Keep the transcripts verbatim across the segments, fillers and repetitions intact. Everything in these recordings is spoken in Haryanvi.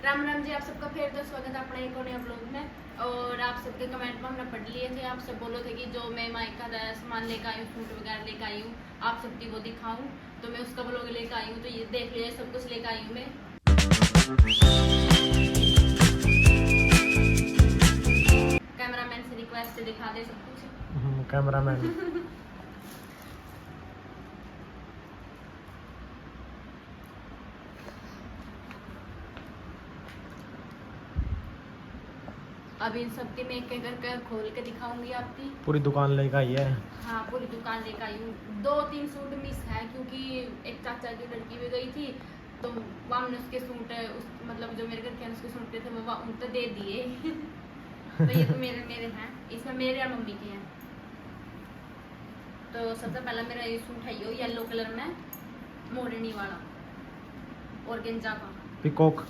राम राम जी, आप सबका फिर तो स्वागत है अपना एक और नया ब्लॉग में। और आप सबके कमेंट में हमने पढ़ लिए थे, आप सब बोलो थे कि जो मैं मायका का सामान लेकर आई हूँ, सूट वगैरह लेकर आई हूँ, आप सबकी वो दिखाऊँ। तो मैं उसका ब्लॉग लेकर आई हूँ, तो ये देख लीजिए, सब कुछ लेकर आई हूँ मैं। कैमरामैन से रिक्वेस्ट है, दिखा दे सब कुछ। हम्म, कैमरामैन। अब इन सब की मैं एक एक करके खोल के दिखाऊंगी आपकी। पूरी दुकान लेकर आई है। हाँ, पूरी दुकान लेकर आई हूँ। दो तीन सूट मिस है, क्योंकि एक चाचा की लड़की भी गई थी, तो वहाँ हमने उसके सूट, उस, मतलब, जो मेरे घर के हैं, उसके सूट के थे, वो वहाँ उनको दे दिए। तो ये तो मेरे, मेरे हैं, इसमें मेरे और मम्मी के हैं। तो सबसे पहला मेरा ये सूट है, यो येलो कलर में, मोरनी वाला, ऑर्गेंजा का। पीकॉक।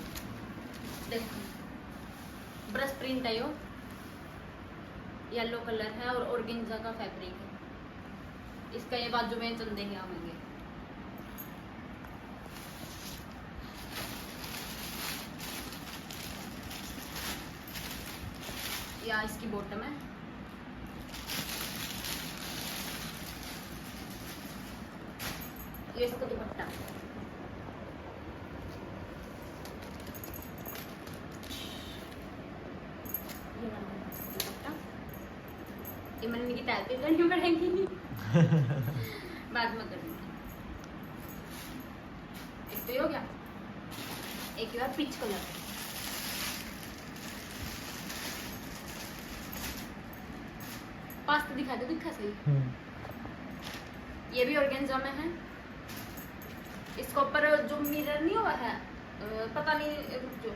देखो, ब्रश प्रिंट है यो, येलो कलर है और ऑर्गेंजा का फैब्रिक है। इसका ये बाजू में चंदे ही आवेंगे। या इसकी बॉटम है, ये इसका दुपट्टा, ये वाला दुपट्टा, ये मैंने की टाइप करनी पड़ेगी। बाद में करूँगी। एक तो ये हो गया, एक ये पीच कलर। पास तो दिखा दो, दिखा सही। हम्म। ये भी ऑर्गेन्जा में है। इसके ऊपर जो मिरर नहीं हुआ है, अ, पता नहीं, रुक जाओ,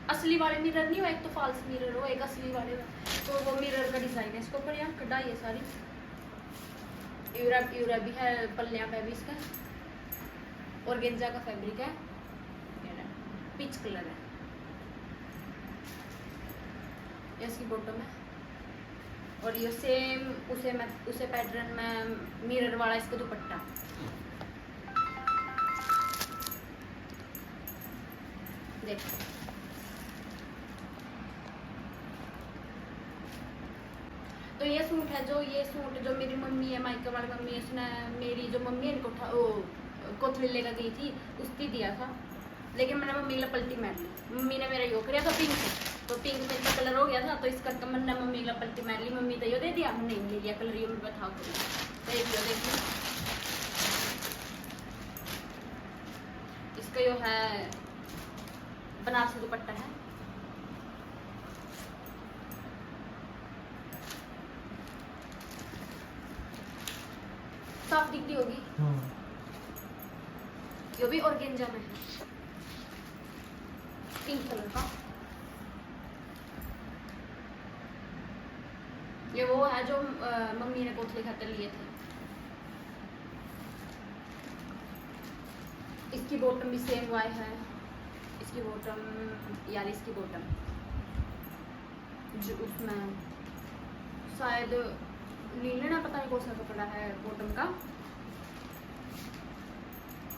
असली वाले मिरर नहीं हुआ, एक तो फॉल्स मिरर हो, एक असली वाले हो, तो वो मिरर का डिजाइन है इसके ऊपर। यहाँ कढ़ाई है सारी, यूरा, यूरा भी है, पल्लियाँ पे भी इसका। ऑर्गेन्जा का फैब्रिक है, पीच कलर है, ये इसकी बॉटम है। और ये सेम उसे मैं, उसे पैटर्न में मिरर वाला इसका दुपट्टा। देखो, तो ये सूट है, जो ये सूट जो मेरी मम्मी है, मायके वाली मम्मी है, उसने, मेरी जो मम्मी है, इनको उठा, ओ, कोथली लेकर गई थी, उसकी दिया था, लेकिन मैंने मम्मी के लिए पलटी मार ली। मम्मी ने मेरा यो करिया था पिंक, तो पिंक में इतना कलर हो गया था, तो इस करके मैंने मम्मी के लिए पलटी मार ली। मम्मी तो यो दे दिया, हमने ले लिया कलर, यो मेरे पे था। तो एक यो देख लो, इसका यो है, बनारसी दुपट्टा है, साफ दिखती होगी। हम्म। ये भी ऑर्गेन्जा में है, पिंक कलर का। ये वो है जो, अ, मम्मी ने कोथली खातर लिए थे। इसकी बॉटम भी सेम वाई है। इसकी बॉटम, यार, इसकी बॉटम जो उसमें शायद लीलन है, पता नहीं कौन सा कपड़ा है बॉटम का।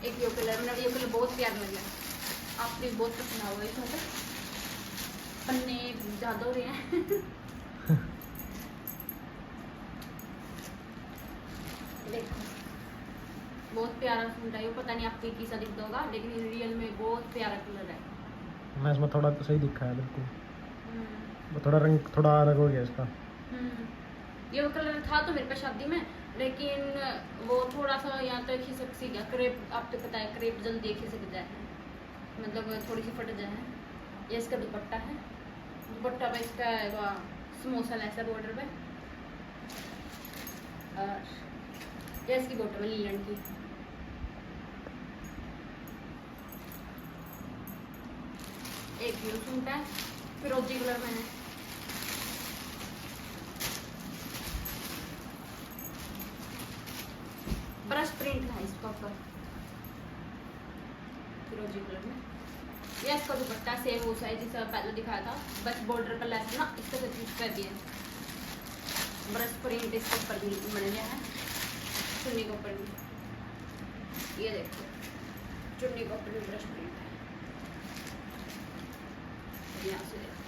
एक यो कलर, मैंने यो कलर बहुत प्यारा लगा, आप भी बहुत पसंद आओगे इसमें। तो पन्ने ज़्यादा हो रहे हैं। देखो, बहुत प्यारा सूट है यो। पता नहीं आपको कैसा दिखता होगा, लेकिन रियल में बहुत प्यारा कलर है। मैं इसमें थोड़ा तो सही दिखा है बिल्कुल। हम्म। वो थोड़ा रंग, थोड़ा अलग हो गया इसका। हम्म। ये वो कलर था तो मेरे पे शादी में, लेकिन वो थोड़ा सा यहाँ तो खिसक सी गया। क्रेप, आप तो पता है, क्रेप जल्दी खिसक जाए, मतलब, थोड़ी सी फट जाए। ये इसका दुपट्टा है, दुपट्टा पे इसका है वो समोसा लैसा बॉर्डर पे। और ये इसकी बॉटम है लीलन की। एक यो सूट है, फिरोजी कलर में है, ब्रश प्रिंट है इसका ऊपर, फिरोजी कलर में। ये इसका दुपट्टा सेम उस है जैसा पहले दिखाया था, बस बॉर्डर पर लेस ना इसका से चूज कर दिया। ब्रश प्रिंट इसके ऊपर भी बन गया है, चुन्नी के ऊपर भी। ये देखो, चुन्नी के ऊपर भी ब्रश प्रिंट है। यहाँ से देखो,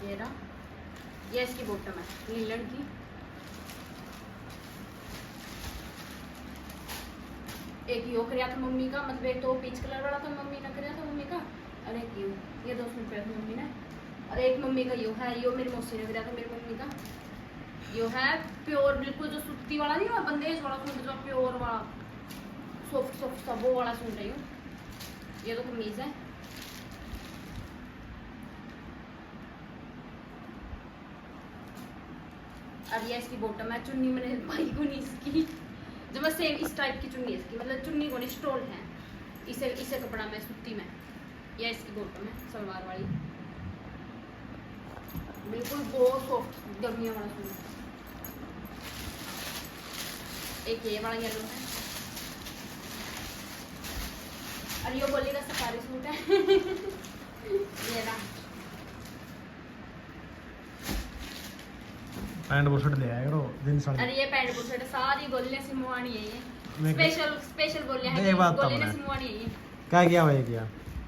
ये रहा, ये इसकी बॉटम है लिनन की। एक यो करया था मम्मी का, मतलब एक तो पीच कलर वाला था मम्मी ने करया था मम्मी का, और एक यो, ये दो सूट पहने मम्मी ने। और एक मम्मी का यो है, यो मेरी मौसी ने करया था मेरी मम्मी का। यो है प्योर, बिल्कुल जो सूती वाला नहीं हुआ, बंदेज वाला सूट, जो प्योर वाला, सॉफ्ट सॉफ्ट सा, वो वाला सूट है यो। ये तो कमीज है। और ये इसकी बॉटम है। चुन्नी मैंने पाई को नहीं इसकी, जो मैं सेम इस टाइप की चुन्नी है इसकी, मतलब चुन्नी को नहीं, स्टोल है इसे, इसे कपड़ा में, सूती में। ये इसकी बॉटम है सलवार वाली, बिल्कुल बहुत सॉफ्ट गर्मियों वाला सूट। एक ये वाला येलो है, और ये गोली का सफारी सूट है। ये रहा। पैंट बुशर्ट ले आया करो दिन सारी। अरे ये पैंट बुशर्ट सारी गोली ने सिमवानी है ये। मैं स्पेशल, स्पेशल गोली है, देख बात गोली ने अपने सिमवानी है ये। क्या किया भाई किया?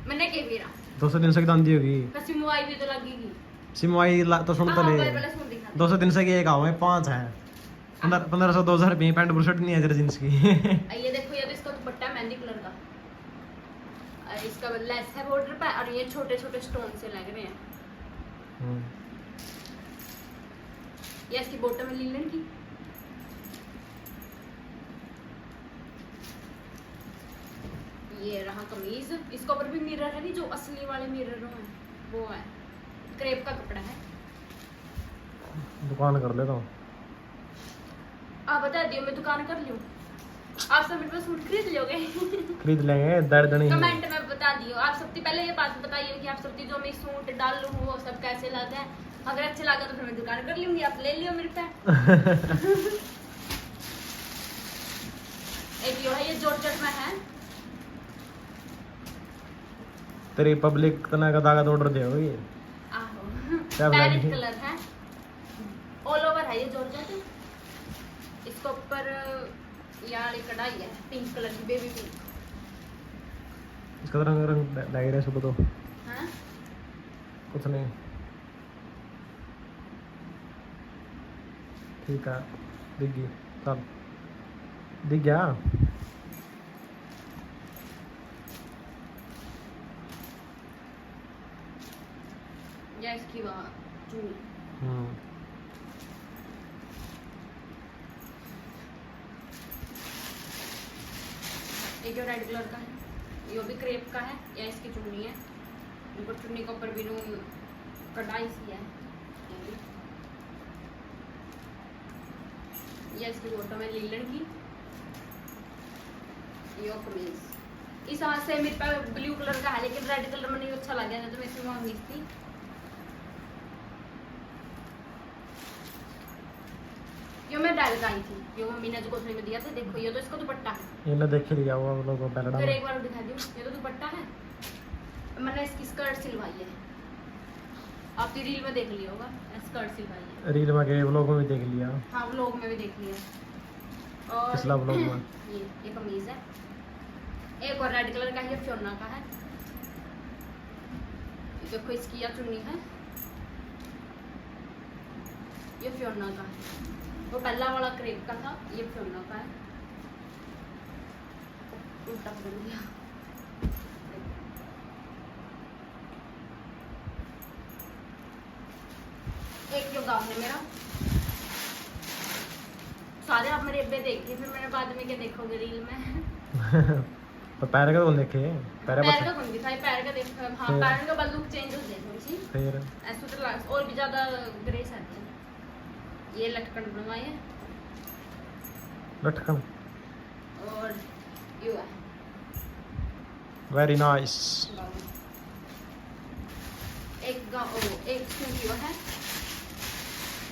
मैंने के मेरा दो सौ तीन सौ की दांदी होगी। तो सिमवाई भी तो लगेगी। सिमवाई ला-, तो सुन तो हाँ, ले। पहले, पहले सुन दिखा। दो सौ तीन सौ की एक आवे, पाँच है। पंद्रह, पन्द्रह सौ, दो हज़ार रुपये पैंट बुशर्ट नहीं है जरा जींस की। आ, ये देखो, ये तो इसका दुपट्टा मेहंदी कलर का। और इसका लेस है बॉर्डर पे, और ये छोटे छोटे स्टोन से लग रहे हैं। हम्म। ये इसकी बॉटम है लिनन की। ये रहा कमीज, इसके ऊपर भी मिरर है नहीं, जो असली वाले मिरर हो, वो है, क्रेप का कपड़ा है। दुकान कर लेता हूँ। आप बता दियो, मैं दुकान कर लूँ, आप सब मेरे पास सूट खरीद लोगे? खरीद लेंगे, दर्द नहीं है। कमेंट में बता दियो, आप सबसे पहले ये बात बताइए कि आप सबसे जो मैं सूट डाल लूँ वो सब कैसे लगे हैं। अगर अच्छे लगे तो फिर मैं दुकान कर लूँगी, आप ले लियो मेरे पे। एक यो है, ये जॉर्जेट में है। तेरी पब्लिक तना का दागा तो ऑर्डर दे होगी। आहो। क्या ब्रांड पैरेट है? कलर है, ऑल ओवर है ये जॉर्जेट। इसके ऊपर ये वाली कढ़ाई है पिंक कलर की, बेबी पिंक। इसका तो रंग, रंग डाई रहे सुबह तो। हाँ? कुछ नहीं। ठीक है, दिख गई। चल, दिख गया। या इसकी वहाँ चुन्नी। हम्म। एक जो रेड कलर का है, यो भी क्रेप का है, या इसकी चुन्नी है। ऊपर चुन्नी के ऊपर भी नू कढ़ाई सी है। ये भी। ये इसकी बॉटम है लिनन की। यो कमीज इस हाथ से मेरे पास ब्लू कलर का है, लेकिन रेड कलर मैंने अच्छा लगा ना, तो मैं इसमें मांगी थी। यो मैं डाल के आई थी, यो मम्मी ने जो कोथली में दिया था। देखो, ये तो इसका दुपट्टा है। ये ना देख लिया हुआ वो लोग पहले फिर डाला। एक बार दिखा दियो, ये तो दुपट्टा है। मैंने इसकी स्कर्ट सिलवाई है, आपकी रील में देख लिया होगा, स्कर्ट सिलवाई है। रील में गए, व्लॉग में भी देख लिया। हाँ, व्लॉग में भी देख लिया। और पिछला व्लॉग में। ये, ये कमीज है, एक और रेड कलर का, ये फियोना का है। ये देखो, इसकी या चुन्नी है, ये फियोना का है। वो पहला वाला क्रेप का था, ये फियोना का है। उल्टा पकड़ लिया। एक जो गाउन है मेरा, सारे आप मेरे अब्बे देख लिए, फिर मैंने बाद में क्या देखोगे रील में। तो पैर का कौन देखे? पैर पैर बस का कौन दिखाई? पैर का देख, हाँ, फिर? पैर का बस लुक चेंज हो जाए थोड़ी सी। फिर? ऐसा तो लग-, और भी ज्यादा ग्रेस आती है। ये लटकन बनवाए हैं। लटकन? और यो है। Very nice। एक गा-, ओ, एक सूट यो है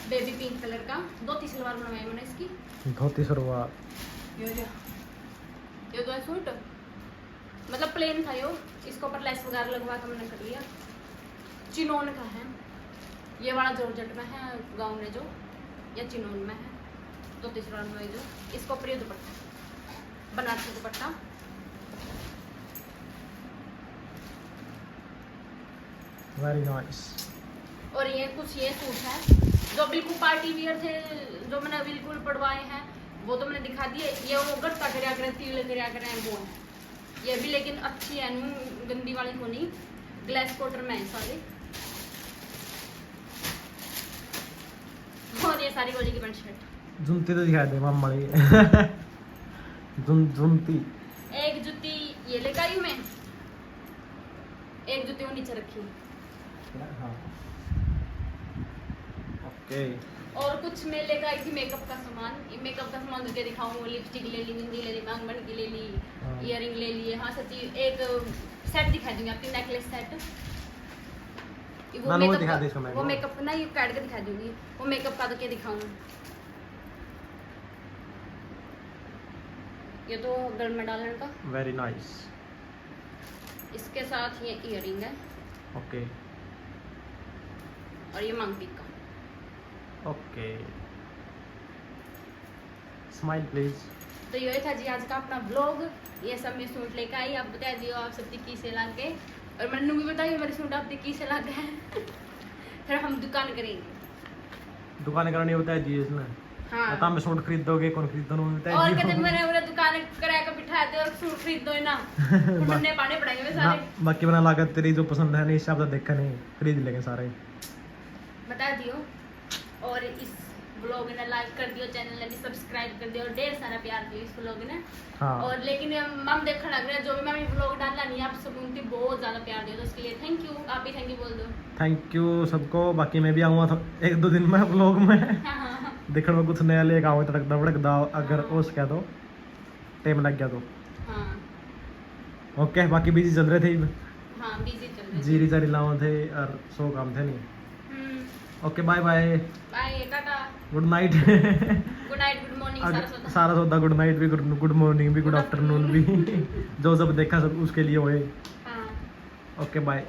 बेबी पिंक कलर का, धोती सलवार बनवाई मैंने इसकी। धोती सलवार। यो, यो। ये दो सूट, मतलब प्लेन था यो, इसके ऊपर लेस वगैरह लगवा के मैंने कर लिया। चिनोन का है ये वाला, जॉर्जेट में है गाउन है जो, या चिनोन में है, तो तीसरा में जो, इसके ऊपर ये दुपट्टा, बनारसी दुपट्टा। Very nice. और ये कुछ ये सूट है जो बिल्कुल पार्टी वियर थे, जो मैंने बिल्कुल पड़वाए हैं, वो तो मैंने दिखा दिए। ये वो गत्ता करया करें, तिल करया करें, वो है। ये भी लेकिन अच्छी है, नू गंदी वाली को नहीं, ग्लेस कॉटन में है सारी। और ये सारी गोली की पैंट शर्ट। जुंती तो दिखा दे मामा वाली। जुन जुंती। एक जुत्ती ये लेकर आई हूँ मैं, एक जुत्ती वो नीचे रखी। हाँ। ओके। और कुछ मैं लेकर आई थी मेकअप का सामान। ये मेकअप का सामान तो क्या दिखाऊँ, लिपस्टिक ले ली, बिंदी ले ली, मांग बन की ले ली, हाँ। इयररिंग ले लिए। हाँ सच्ची, एक सेट दिखा दूंगी आपकी, नेकलेस सेट। ना, ना, वो दिखा दे इसको, मैं वो मेकअप ना, ये काट के दिखा दूंगी। वो मेकअप का तो क्या दिखाऊँ, ये तो गल में डालने का। Very nice. इसके साथ ये इयररिंग है। ओके। और ये मांग टीका। ओके। Smile please. तो ये था जी आज का अपना व्लॉग। ये सब मैं सूट लेकर आई, आप बता दियो आप सब की से लाग गए, और मैंने भी बताइए मेरे सूट आप की से लाग गए। फिर हम दुकान करेंगे। दुकान करनी बता दिए इसने। हाँ। बता मैं सूट खरीदोगे, कौन खरीदो, मैं बता और दियो। कहते मैंने बोला दुकान किराया का बिठा दे और सूट खरीद दो ना। उन्होंने पाने पड़ेंगे वे ना, सारे। बाकी बना लागत तेरी जो पसंद है नहीं, हिसाब से देखा नहीं, खरीद लेंगे सारे। बता दियो। और इस व्लॉग ने लाइक कर दियो, चैनल ने भी सब्सक्राइब कर दियो, और ढेर सारा प्यार दियो इस व्लॉग ने। हाँ। और लेकिन हम देखने लग रहे हैं, जो भी मैं व्लॉग डालना नहीं, आप सब उनकी बहुत ज्यादा प्यार दियो, तो उसके लिए थैंक यू। आप भी थैंक यू बोल दो। थैंक यू सबको। बाकी मैं भी आऊँगा थो-, एक दो दिन में व्लॉग में। हाँ, हाँ, हाँ। देखण में कुछ नया लेके आऊँ, तड़कदा भड़कदा, अगर हाँ। हो सके तो, टाइम लग गया तो। हाँ। ओके, बाकी बिजी चल रहे थे। हाँ, बिजी चल रहे थे। जीरी जारी लावा थे और सौ काम थे नहीं। Hmm. Okay, bye bye. Bye, टाटा। Good night. Good night, good morning, सारा सौदा। सारा सौदा गुड नाइट भी, गुड गुड मॉर्निंग भी, गुड गुड आफ्टरनून भी। जो सब देखा सब उसके लिए होए। हाँ। Okay, bye.